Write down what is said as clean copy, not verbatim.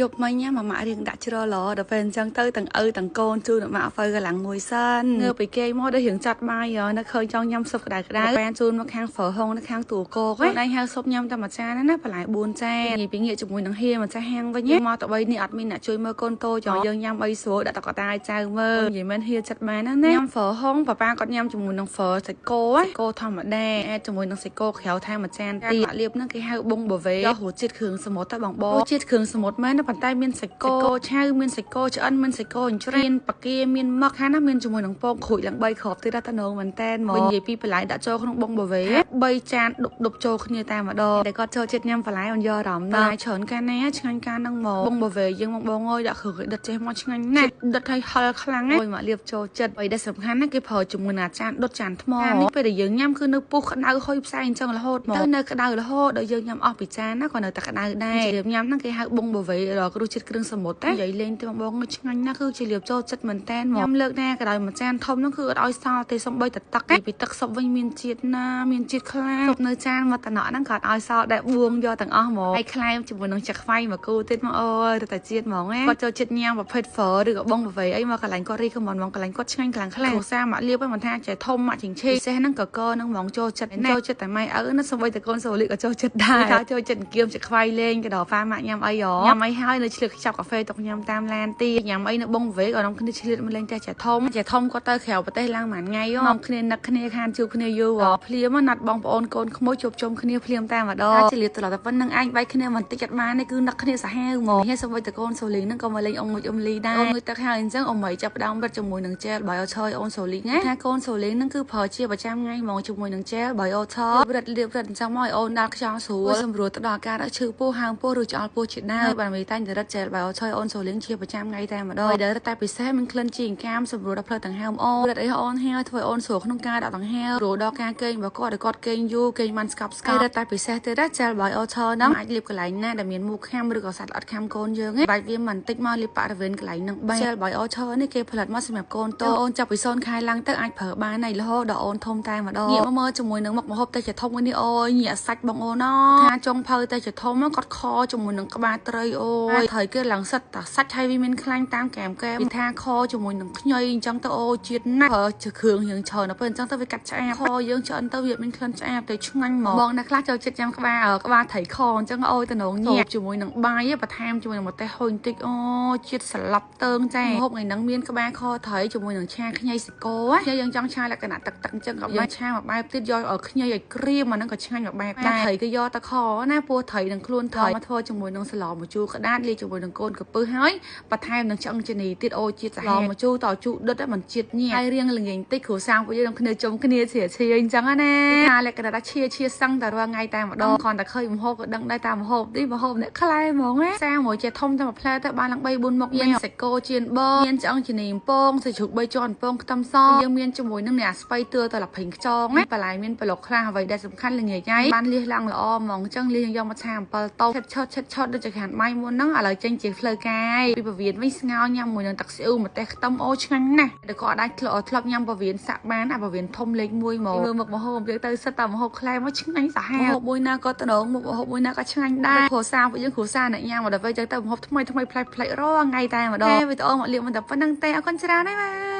យប់មិញណាម៉ាក់រៀងដាក់ជ្រឡដល់ពេលអញ្ចឹងទៅទាំងឪទាំងកូនជូនម៉ាក់ហ្វៅកម្លាំងមួយសិនងើបពីគេងមកដូចរៀងចាត់បាយនៅឃើញចង់ញ៉ាំស៊ុបក្តៅក្តៅបានជូនមកខាងហ្វឺហុងនៅខាងទូកោកឯងហៅស៊ុបញ៉ាំតែមួយចានណាបន្លែ4ចាននិយាយពីងាកជាមួយនឹងហៀម្ចាស់ហាងវិញមកតបីនេះអត់មានអ្នកជួយមើលកូនតូចយើងញ៉ាំអីស្រួលដាក់តកតាឲ្យចៅមើលនិយាយមែនហៀចិត្តបានណាញ៉ាំហ្វឺហុងប៉ាប៉ាគាត់ញ៉ាំជាមួយនឹងហ្វឺសាច់គោគោធម្មតាអាចជាមួយនឹងសាច់គោក្រៅថែមមួយចានទៀតលាបហ្នឹងគេហៅបុងបាវេដល់រសជាតិគ្រឿងសមុទ្រតែបងបងរសជាតិគ្រឿងសមុទ្រមែនប៉ុន្តែមានសាច់គោឆៅមានសាច់គោឆ្អិនមានសាច់គោអញ្ច្រានប៉ាគាមានមឹកហាណាមានជាមួយនឹងពងក្រូចឡើង3គ្រាប់ទៀតដល់តំណងមែនតែនមកនិយាយពីបន្លែដាក់ចូលក្នុងបុងបាវេ3ចានដប់ដប់ចូលគ្នាតែម្ដងតែគាត់ចូលចិត្តញ៉ាំបន្លែអនយកអារម្មណ៍បន្លែច្រើនកាលណាឆ្ងាញ់កាលហ្នឹងមកបុងបាវេយើងបងបងអើយដាក់គ្រឿងដិតចេះមកឆ្ងាញ់ណាស់ដិតឲ្យហឹលខ្លាំងណាស់អូយមកលាបចូលចិត្តអ្វីដែលសំខាន់ណាគេប្រើជាមួយនឹងអាចារ្យដុតចានថ្មនេះពេលដែលយើងញ៉ាំគឺនៅពុះក្តៅហុយផ្សែងអញ្ចឹងរហូតមកទៅនៅក្តៅរហូតដល់យើងញ៉ាំអស់ពីចានណាក៏នៅតែក្តៅដែររៀបញ៉ាំហ្នឹងគេហៅបុងបាវេដល់រសជាតិគ្រឿងសមុទ្រតែនិយាយលេងទេបងបងឆ្ងាញ់ណាស់គឺជាលាបចូលចិត្តមែនតែនមកញ៉ាំលើកណាក៏ដោយមួយចានធំហ្នឹងគឺអត់ឲ្យសល់ទេសំបីតែទឹកពីទឹកស៊ុបវិញមានជាតិណាមានជាតិខ្លាំងស៊ុបនៅចានមកតំណក់ហ្នឹងក៏អត់ឲ្យសល់ដែរបួងយកទាំងអស់ហ្មងហើយខ្លែមជាមួយនឹងចាក់ខ្វៃមកគូទៀតមកអូយតែជាតិហ្មងណាគាត់ចូលចិត្តញ៉ាំប្រភេទហ្វឺឬក៏បងបាវេអីមកកន្លែងគាត់រីកមន់មកកន្លែងគាត់ឆ្ងាញ់ខ្លាំងខ្លាំងគ្រួសារមកលាបហ្នឹងមិនថាចេះធំមកជាងឈីពិសេសហ្នឹងកកហ្នឹងហ្មងចូលចិត្តចូលចិត្តតែម៉ែឪណាសំបីតែកូនសូលីក៏ចូលចិត្តដែរថាចូលចិត្តគៀមចាក់ខ្វៃលេងក៏ដល់ហ្វាម៉ាក់ញ៉ាំអីហ៎ញ៉ាំអីហើយនៅឆ្លៀតខ្ចប់កាហ្វេទុកញ៉ាំតាមឡានទីញ៉ាំអីនៅបងវេក៏នាំគ្នាឆ្លៀតមកលេងតែចេះធំចេះធំគាត់ទៅក្រៅប្រទេសឡើងមួយថ្ងៃនាំគ្នានឹកគ្នាខានជួបគ្នាយូរភ្លាមណាត់បងប្អូនកូនក្មួយជួបជុំគ្នាភ្លាមតែម្ដងឆ្លៀតត្រឡប់តែប៉ុណ្្នឹងឯងបែកគ្នាបន្តិចអត់បានទេគឺនឹកគ្នាសាហាវហ្មងហើយសូម្បីតែកូនសូលីងហ្នឹងក៏មកលេងអ៊ំមួយអ៊ំលីដែរអូនងុយទឹកហើយអញ្ចឹងអ៊ំមីចាប់ផ្ដើមរត់ជាមួយនឹងជែលបាយអូឆយអូនសូលីងណាថាកូនសូលីងហ្នឹងគឺប្រើជាប្រចាំថ្ងៃហ្មងជាមួយនឹងជែលបាយអូឆរឹតលាបរឹតអញ្ចឹងមកឲ្យអូនដល់ខ្យល់ស្រួលសម្រួលទៅដល់ការឈឺពោះហើមពោះឬឆ្អល់ពោះជាដើមបានមីតែងតែរត់ជែលបាយអូឆយអូនសូលីងជាប្រចាំថ្ងៃតែម្ដងដែលរត់តែពិសេសមានក្លិនជីអង្កាមសម្រួលដល់ផ្លូវដង្ហើមអូនរត់អីអូនហើយធ្វើអូនស្រួលក្នុងការដាក់ដង្ហើមស្រួលដល់ការគេងរបស់គាត់ឲ្យគាត់គេងយូរគេងបានស្កប់ស្កល់រត់តែពិសេសទៀតណាជែលបាយអូឆយហ្នឹងអាចលាបកន្លែងណាដែលមានមូសខាំឬក៏សត្វល្អិតខាំកូនយើងបាច់វាមិនតិចមកលាបបរិវេណកន្លែងហ្នឹងបានជែលបាយអូឆយនេះគេផលិតមកសម្រាប់កូនតូចអូនចាប់ពី0ខែឡើងទៅអាចប្រើបានហើយរហូតដល់អូនធំតែម្ដងងាកមកមើលជាមួយនឹងមុខម្ហូបតែជាធំនេះអូយញាក់សាច់បងអូនថាចុងភៅតែជាធំគាត់ខជាមួយនឹងក្បាលត្រីអូយត្រីគេឡើងសិតតាសាច់ហើយវាមានខ្លាញ់តាមកែមកែវាថាខជាមួយនឹងខ្ញីអញ្ចឹងទៅអូជាតិណាស់ប្រើជាគ្រឿងរៀងច្រើនដល់ពេលអញ្ចឹងទៅវាកាត់ឆ្អាបខយើងឆ្អិនទៅវាមានក្លិនឆ្អាបទៅឆ្ងាញ់ហ្មងបងអ្នកខ្លះចូលចិត្តញ៉ាំក្បាលត្រីខអញ្ចឹងអូយតំណងញាក់ជាមួយនឹងបាយបន្ថែមជាមួយនឹងម្ទេសហុយបន្តិចអូជាតិស្លាប់តើងចាហូបថ្ងៃហ្នឹងមានក្បាលខត្រីជាមួយនឹងឆាខ្ញីសាច់គោយើងចង់ឆាលក្ខណៈទឹកទឹកអញ្ចឹងក៏បានឆាមួយបែបទៀតយកឲ្យខ្ញីឲ្យក្រៀមអាហ្នឹងក៏ឆ្ងាញ់មួយបែបដែរត្រីគេយកតែខណាពោះត្រីនឹងខ្លួនត្រីមកធ្វើជាមួយនឹងស្លម្ជូរក្តាតលាយជាមួយនឹងកូនកពឹសហើយបន្ថែមនឹងឆ្អឹងជំនីទៀតអូជាតិសាហាវម្ជូរតជូរដិតមិនជាតិញាក់ហើយរៀងល្ងាចតិចគ្រួសារពួកយើងនឹងគ្នាជុំគ្នាជ្រាឈាអញ្ចឹងណាថាលក្ខណៈថាឈាឈាសឹងតែរាល់ថ្ងៃតែម្ដងគ្រាន់តែឃើញម្ហូបក៏ដឹងដែរតាមម្ហូបនេះម្ហូបអ្នកខ្លែហ្មងណាសាមួយចេះធំតែមួយផ្លែទៅបានឡើង3 4មុខមានសាច់គោចៀនបមានឆ្អឹងជំនីពងសាច់ជ្រូក3ជាន់ពងខ្ទឹមសយើងមានជាមួយនឹងអ្នកស្បៃទឿទៅលភេងខ្យងណាបន្លែមានប្លុកខ្លះអ្វីដែលសំខាន់ល្ងាចហើយបានលៀសឡើងល្អហ្មងអញ្ចឹងលៀសយកមកឆា7តូបឆិតឆិតឆិតដូចជាខានបាយមុនហ្នឹងឥឡូវចេញជាផ្លូវកាយពីពវៀនវិញស្ងោញ៉ាំមួយនឹងទឹកស៊ីអ៊ូម្ទេសខ្ទឹមអូឆ្ងាញ់ណាស់តែក៏អាចធ្លាប់ញ៉ាំពវៀនសាក់បានអាពវៀនធំលេខ1ហ្មងមើលមុខម្ហូបយើងទៅសិតតែម្ហូបខ្លែមកឆ្ងាញ់សាហាវម្ហូបមួយណាក៏តំណងមុខម្ហូបមួយណាក៏ឆ្ងាញ់ដែរគ្រួសារពួកយើងគ្រួសារអ្នកញ៉ាំមកដល់ពេលចឹងទៅម្ហូបថ្មីថ្មីប្លែកប្លែករាល់ថ្ងៃតែម្ដងវីដេអូមកលៀបមិនតែប៉ុណ្្នឹងទេអរគុណច្រើនហើយបាទ។